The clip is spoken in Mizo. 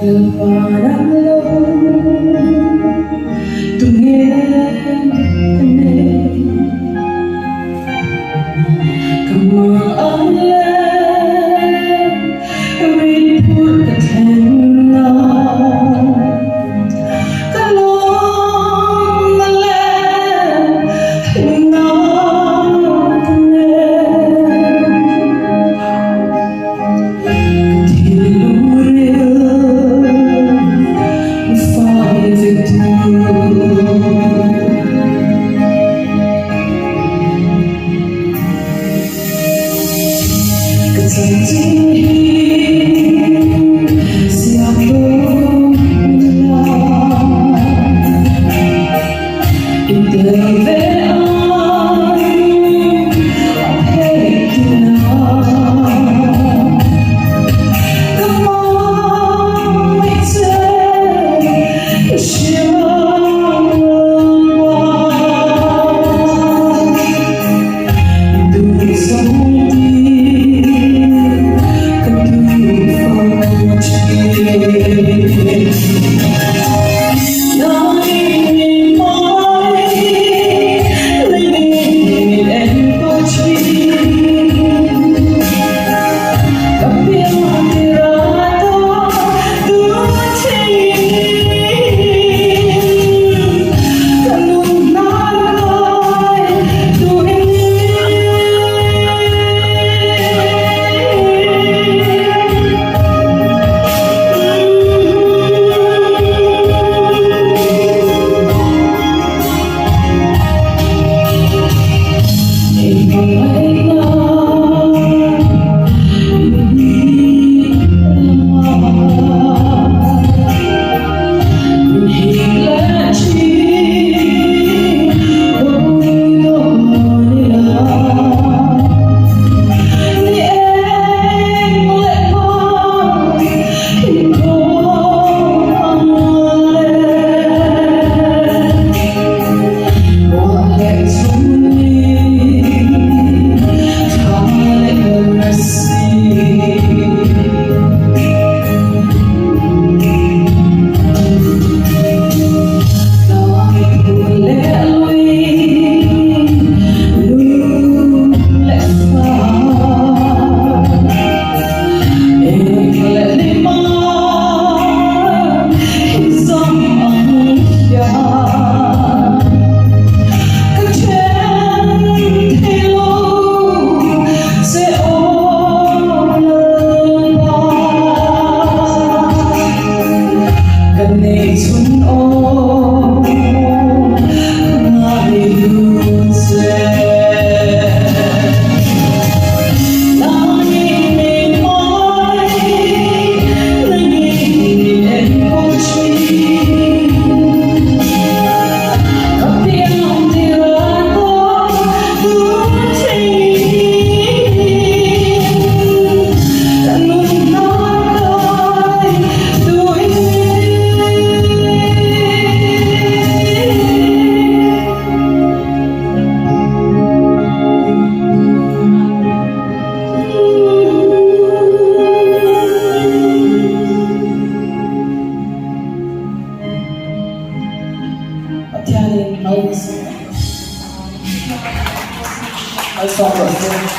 Lalpa nang lo tunge ka neih? Ka mang leh rit phurh ka thlen a, ka lawmna leh hlimna ka nen. Ka thinlung ril fai vek tu. Ka chanchin hi ziak dawn ila, i tel ve ang a phek tinah. Ka hmangaih che i hria lalpa. Pathianin malsawm rawh se.